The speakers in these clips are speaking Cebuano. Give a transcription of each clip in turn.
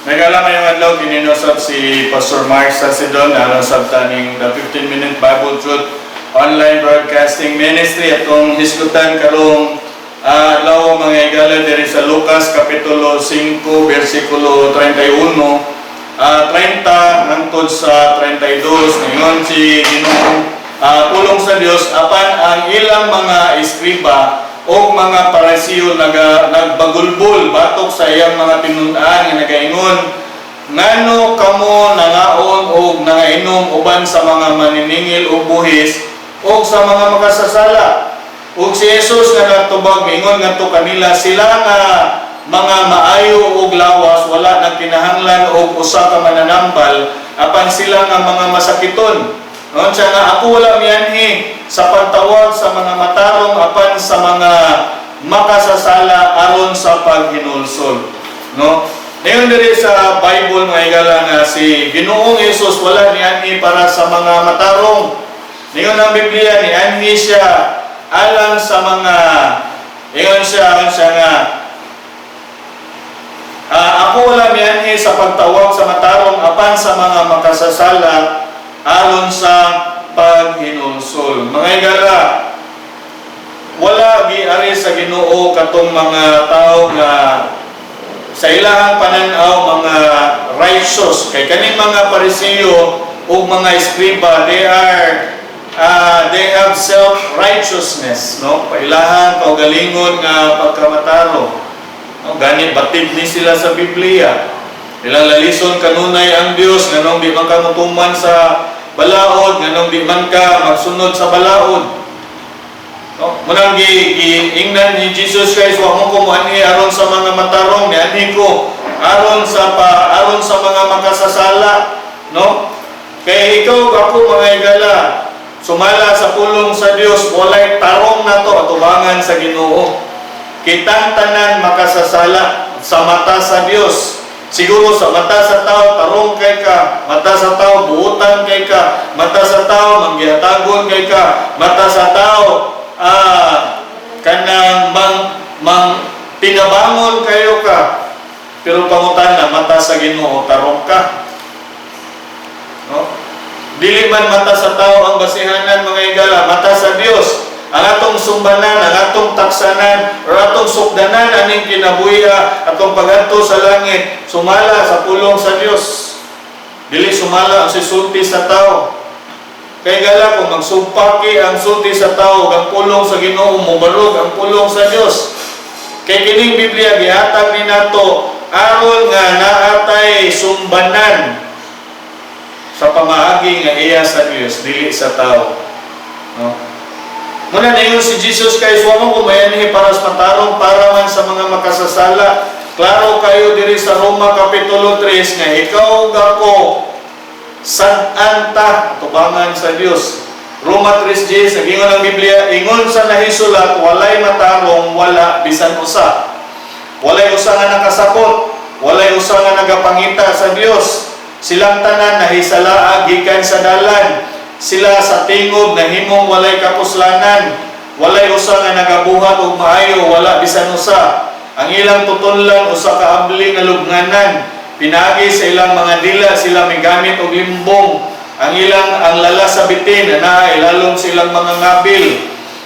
Nagala ngayong adlaw kini usab si Pastor Mark Sasidon aron sab taning the 15-minute Bible Truth Online Broadcasting Ministry. Atong hisgutan karong adlaw, mga higala, diri sa Lucas kapitulo 5 bersikulo 31 30 hangtod sa 32. Ngayon si Ginoong pulong sa Dios, apan ang ilang mga eskriba o mga Parisiyo nagbagulbol batok sa iyang mga tinun-an nga nagaingon, "Ngano kamo nangaon og nangainom uban sa mga maniningil og buhis og sa mga makasasala?" Ug si Jesus nga natubag miingon ngadto kanila, "Sila nga mga maayo og lawas wala nagkinahanglan og usa ka mananambal, apan sila nga mga masakiton." No, siya nga, "Ako wala mianhi sa pagtawag sa mga matarong apan sa mga makasasala aron sa paghinulsol." No? Ngayon diri sa Bible, mga higala, nga si Ginoong Hesus wala nianhi para sa mga matarong. Ngayon ang Biblia, nianhi siya alang sa mga ingon siya nga, "Ako wala mianhi sa pagtawag sa matarong apan sa mga makasasala aron sa paghinulsol." Mga higala, wala giari sa Ginoo katong mga tao nga sa ilahang pananaw mga righteous, kay kaning mga Parisiyo ug mga eskriba, they have self-righteousness, no? Pailahang kaugalingon nga pagkamatarong, no? Gani batid ni sila sa Biblia. Ilang lalison kanunay ang Dios, nganong di man ka motuman sa balaod, nganong di man ka magsunod sa balaod, no? Munang giingnan ni Jesus Christ, "Wa mo ko moanhi aron sa mga matarong, nianhi ko aron sa mga makasasala," no? Kay ikaw, ako, mga higala, sumala sa pulong sa Dios, walay tarong nato atubangan sa Ginoo. Kitang tanan makasasala sa mata sa Dios. Siguro sa mata sa tao, tarong kay ka, mata sa tao, buutan kay ka, mata sa tao, manggihatagon kay ka, mata sa tao, kanang mang, mang tinabangon kayo ka. Pero pangutana, mata sa Ginoo, tarong ka? No? Dili man mata sa tao ang basihanan, mga higala, mata sa Dios. Ang atong sumbanan, ang atong taksanan, or atong sukdanan aning kinabuhi, atong pagadto sa langit, sumala sa pulong sa Dios. Dili sumala ang sisulti sa tao. Kay gala, kung magsugpaki ang sulti sa tao ug ang pulong sa Ginoo, mobarog ang pulong sa Dios. Kay kining Biblia gihatag ni nato aron nga naatay sumbanan sa pamaagi nga iya sa Dios, dili sa tao. No? Muna na si Jesus Christ, "Wa mo ko mayanihi para sa matarong, para man sa mga makasasala." Klaro kayo diri sa Roma Kapitulo 3 nga ikaw ug ako sad-an ta tubangan sa Dios. Roma 3:10, nag-ingon ang Biblia, "Ingon sa nahisulat, walay matarong, wala bisan usa. Walay usa nga nakasakot, walay usa nga nagapangita sa Dios. Silang tanan nahisalaa gikan sa dalan. Sila sa tingob nahimong walay kapuslanan. Walay usa nga nagabuhat og maayo, wala bisan usa. Ang ilang tutunlan usa ka abli nga lubnganan. Pinaagi sa ilang mga dila sila migamit og limbong. Ang lala sa bitin anaa ilalom sa ilang mga ngabil.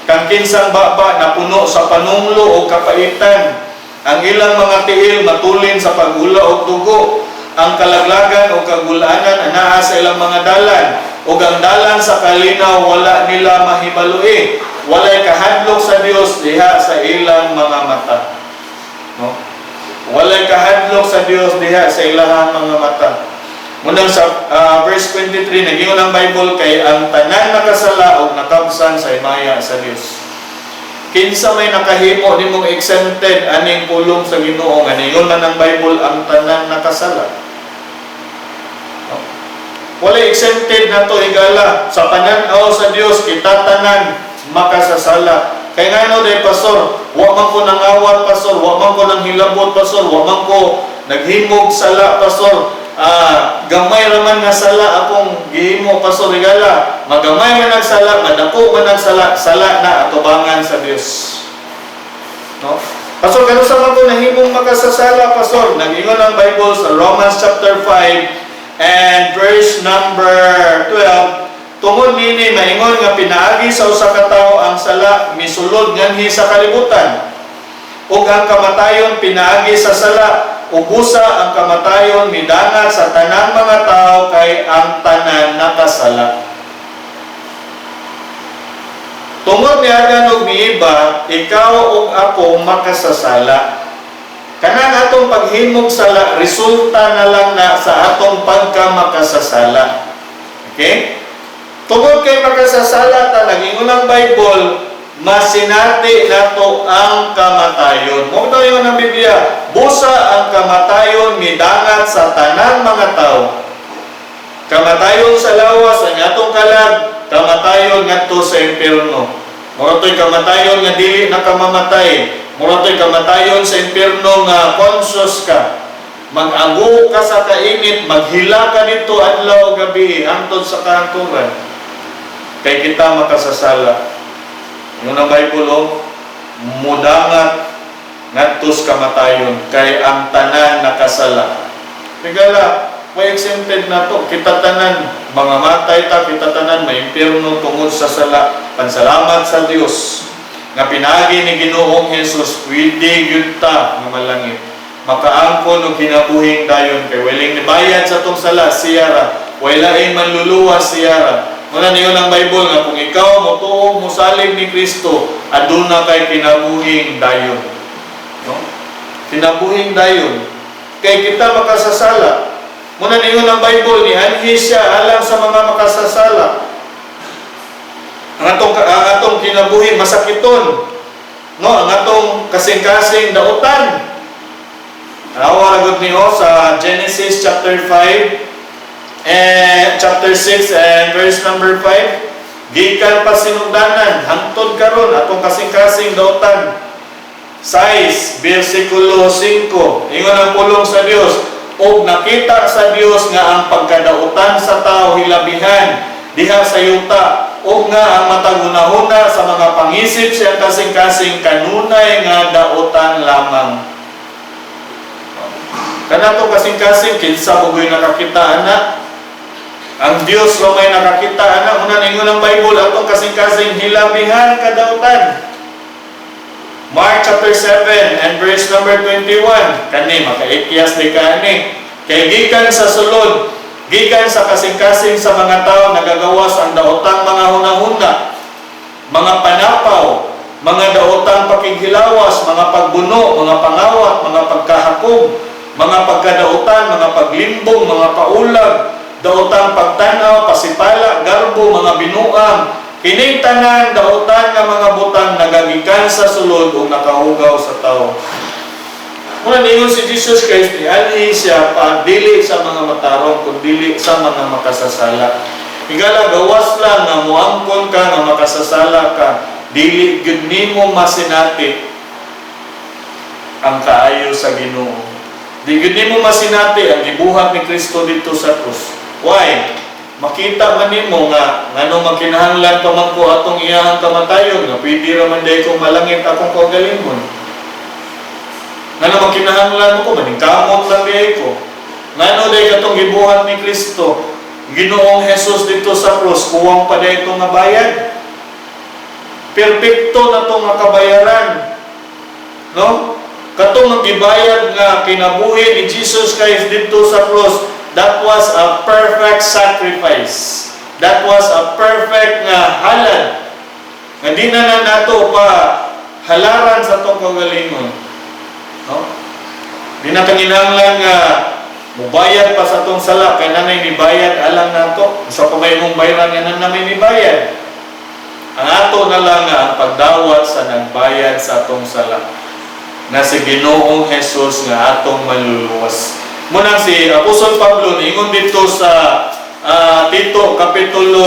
Kang kinsang baba napuno sa panunglo o kapaitan. Ang ilang mga tiil matulin sa paghula og dugo. Ang kalaglagan o kagulanan anaa sa ilang mga dalan. Ug ang dalan sa kalinaw wala nila mahibaloi. Walay kahadlok sa Dios diha sa ilang mga mata." No? Walay kahadlok sa Dios diha sa ilahang mga mata. Munang sa verse 23, nagingon ang Bible, "Kay ang tanan nakasala og nakabsan sa himaya sa Dios." Kinsa may nakahimo nimong exempted aning pulong sa Ginoo nga ningon man ang Bible ang tanan nakasala? No? Wala exempted na to, higala. Sa pananaw sa Dios, kita tanan makasasala. Kay ngano day, pastor, wa man ko nangawat, pastor, wa man ko nang hilabot, pastor, wa man ko naghimog sala, pastor. Gamay raman nga sala akong gihimo, pastor. Higala, magamay man ang sala, madako man ang sala, sala na atubangan sa Dios. No? Pastor, kanus-a man ko nahimong makasasala, Pastor? Nag-ingon ang Bible sa Romans chapter 5 and verse number 12, "Tungod nini maingon nga pinaagi sa usa ka tawo ang sala misulod nganhi sa kalibutan. Ug ang kamatayon pinaagi sa sala, ug busa ang kamatayon midangat sa tanang mga tao kay ang tanan nakasala." Tungod ni Adan ug ni Eva, ikaw ug ako makasasala. Kanang atong paghimog sala, resulta na lang na sa atong pagkamakasasala. Okay? Tungod kay makasasala ta, nag-ingon ang Bible, masinati nato ang kamatayon. Mao to ingon ang Biblia, "Busa ang kamatayon midangat sa tanang mga tao." Kamatayon sa lawas ang atong kalag, kamatayon ngadto sa impierno. Mura to'y kamatayon nga dili na kamamatay. Mura to'y kamatayon sa impierno nga conscious ka. Mag-ago ka sa kainit, maghila ka dito adlaw gabi hangtod sa kahangturan. Kay kita makasasala. Ingon ang Bible, oh, mudangat ngadto sa kamatayon kay ang tanan nakasala. Higala, may exempted na to. Kita tanan, mga matay ta, kita tanan, may impyerno tungod sa sala. Pansalamat sa Dios nga pinaagi ni Ginoong Jesus, pwede gyud ta nga malangit. Makaangkon og kinabuhing dayon kay walay nibayad sa atong sala, siya ra. Walay manluluwas, siya ra. Muna niyo ng Bible nga kung ikaw motuo, mosalig ni Kristo, aduna kay kinabuhing dayon. No? Kinabuhing dayon. Kay kita makasasala. Muna niyo ng Bible, nianhi siya alang sa mga makasasala. Ang atong kinabuhi masakiton. No, ang atong kasing-kasing dautan. Awa ra gud niyo sa Genesis chapter 5 and chapter 6 and verse number 5. Gikan pa sinugdanan hangtod karon, atong kasing-kasing dautan. 6 versikulo 5. Ingon ang pulong sa Dios, "Ug nakita sa Dios nga ang pagkadautan sa tao hilabihan diha sa yuta ug nga ang matag hunahuna sa mga pangisip siyang kasing-kasing kanunay nga dautan lamang." Kana to kasing-kasing, kinsa bugoy nakakita ana? Ang Dios ra may nakakita ana. Una ningon ang Bible, atong kasing-kasing hilabihan kadautan. Mark chapter 7 and verse number 21. Kani makaikyas di kani. "Kay gikan sa sulod, gikan sa kasing-kasing sa mga tao, nagagawas ang daotang mga hunahuna, mga panapaw, mga daotang pakighilawas, mga pagbuno, mga pangawat, mga pagkahakog, mga pagkadautan, mga paglimbong, mga paulag, daotang pagtanaw, pasipala, garbo, mga binuang. Kining tanan dautan nga mga butang nagagikan sa sulod ug nakahugaw sa tao." Muna ningon si Jesus Christ, nianhi siya pa dili sa mga matarong kundi sa mga makasasala. Higala, gawas lang nga muangkon ka nga makasasala ka, dili gyud nimo masinati ang kaayo sa Ginoo. Di gyud nimo masinati ang gibuhat ni Kristo dito sa krus. Why? Makita man nimo nga ngano makinahanglan pa man ko atong iyahang kamatayon nga pwede ra man diay kong malangit akong kaugalingon. Ngano makinahanglan mo ko, maningkamot lang diay ko. Ngano diay katong gibuhat ni Kristo, Ginoong Jesus dito sa krus, kuwang pa diay ito nga bayad. Perpekto na to nga kabayaran. No? Katong ang gibayad nga kinabuhi ni Jesus Christ dito sa krus, that was a perfect sacrifice. That was a perfect nga halad. Nga di na na nato pa halaran sa atong kaugalingon. No? Di na kinahanglan nga mubayad pa sa atong sala kay nanay mibayad alang nato. Sa pa may mong bayaran nga na may mibayad. Ang ato na lang nga ang pagdawat sa nagbayad sa atong sala na si Ginoong Jesus nga atong manluluwas. Munang si Apostol Pablo niingon dito sa Tito kapitulo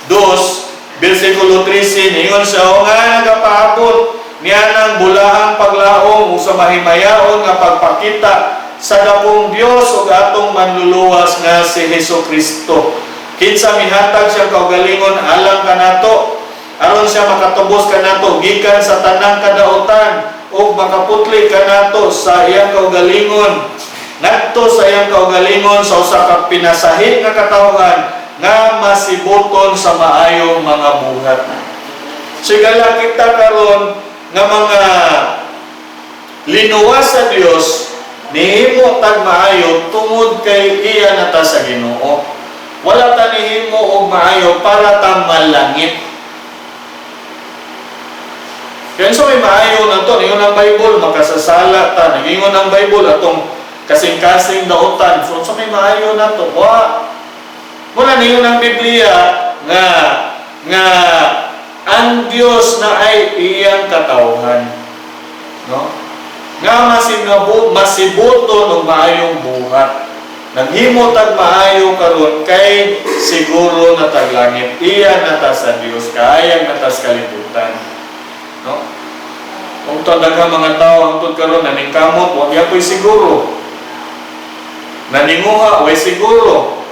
2 bersikulo 13, niingon siya, "O nga nagapaabot niya ng bulahang paglaom ug sa mahimayaon nga pagpakita sa dakong Dios ug atong manluluwas nga si Hesus Kristo. Kinsa mihatag siyang kaugalingon alang kanato aron siya makatubos kanato gikan sa tanang kadautan." ug makaputli kanato sa iyang kaugalingon ngadto sa iyang kaugalingon sa usa ka pinasahi nga katawhan nga masibuton sa maayong mga buhat. Sigala kita karon nga mga linuwas sa Dios, nihimo tag maayo tungod kay iya na ta sa Ginoo. Wala ta nihimo og maayo para ta malangit. Kaya so may maayo na to, ningon ang Bible, makasasala ta, ningon ang Bible, atong kasing-kasing dautan. So may maayo na to, wa. Muna ningon ang Biblia nga nga ang Dios na ay iyang katawhan. No? Nga masibuton og maayong buhat. Naghimo tag maayo karon kay siguro na tag langit. Iya na ta sa Dios, kaayag na ta sa kalibutan. No? Kung to daghang mga tao hangtod karon naningkamot, wa gyapoy siguro. Naninguha, way siguro.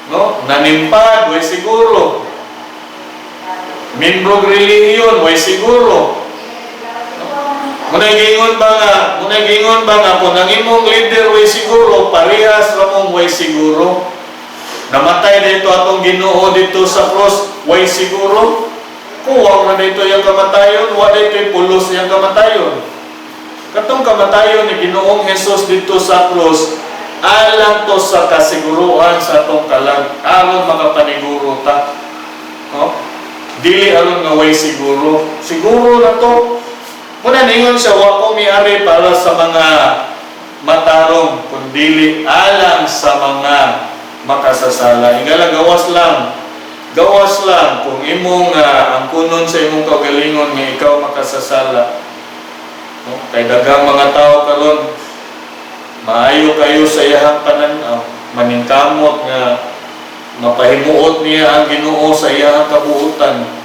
No? Nanimpad, way siguro. Membro relihiyon, way siguro. Muna gingon ba nga kung ang imong leader way siguro, parehas ra mong way siguro. Namatay dito atong Ginoo dito sa cross, way siguro. Kuwang na dito yung kamatayon, wa dito yung pulos yung kamatayon. Katong kamatayon ni Ginoong Hesus dito sa cross, alang to sa kasiguruan sa atong kalag, aron makapaniguro ta. No? Dili aron nga way siguro. Siguro na to. Muna ningon siya, wa ko miari para sa mga matarong, kundili alang sa mga makasasala. Ingala, gawas lang. Gawas lang kung imong ang kunon sa imong kaugalingon nga ikaw makasasala. No? Kay daghang mga tao karon maayo kayo sa iyahang pananaw, maningkamot nga mapahimuot niya ang Ginoo sa iyahang kabuutan.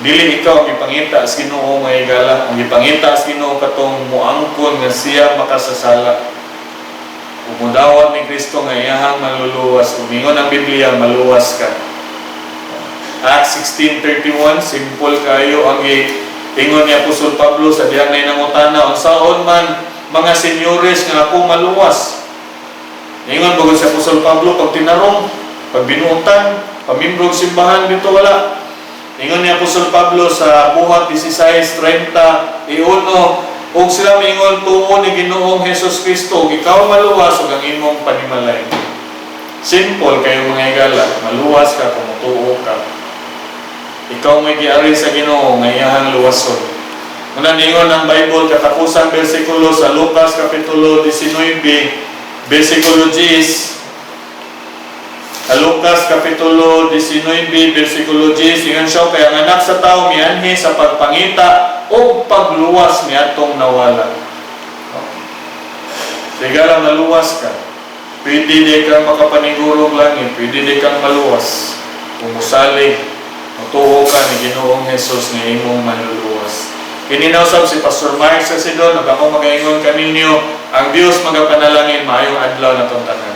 Dili ikaw ang gipangita sa Ginoo, mga higala, ang gipangita sa Ginoo katong muangkon nga siya makasasala. Ug mudawat ni Kristo nga iyahang maluluwas, ug ingon ang Biblia, maluwas ka. Acts 16:31, simple kayo ang ingon ni Apostol Pablo sa dihang na nangutana, unsaon man, mga senyores, nga ako maluwas? Ingon bagod si Apostol Pablo, pag tinarong, pag binuotan, pamimbrog simbahan dito, wala. Ingon ni Apostol Pablo sa Buhat 16:31, ug sila miingon, "Tuo ni Ginoong Hesus Kristo ug ikaw maluwas ug ang imong panimalay." Simple kayo, mga higala, maluwas ka kung mutuo ka. Ikaw may giari sa Ginoo nga iyahang luwason. Muna ningon ang Bible, katapusang bersikulo sa Lucas kapitulo 19 bersikulo 10. Sa Lucas kapitulo 19 bersikulo 10, ingon siya, "Kay ang Anak sa Tao mianhi sa pagpangita o pagluwas niadtong nawala." No? Sigara, maluwas ka. Pwede di kang makapanigurong langit, pwede di kang maluwas. Kung musalig, mutuo ka ni Ginoong Jesus nga imong manluluwas. Kini usab si Pastor Mark sa Sidon, ug ako magaingon kaninyo, ang Dios magapanalangin, maayong adlaw na tanan.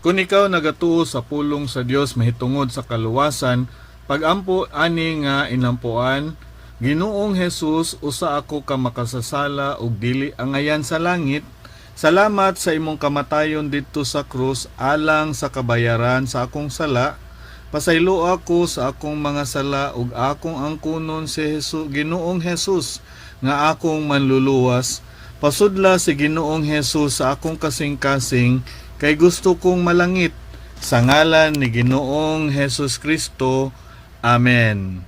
Kung ikaw nagatuo sa pulong sa Dios mahitungod sa kaluwasan, pagampo ani nga inampuan: "Ginoong Jesus, usa ako ka makasasala ug dili angayan sa langit. Salamat sa imong kamatayon didto sa krus alang sa kabayaran sa akong sala. Pasaylo ako sa akong mga sala ug akong angkunon si Jesus, Ginoong Jesus, nga akong manluluwas. Pasudla si Ginoong Jesus sa akong kasing-kasing kay gusto kong malangit. Sa ngalan ni Ginoong Jesus Kristo. Amen."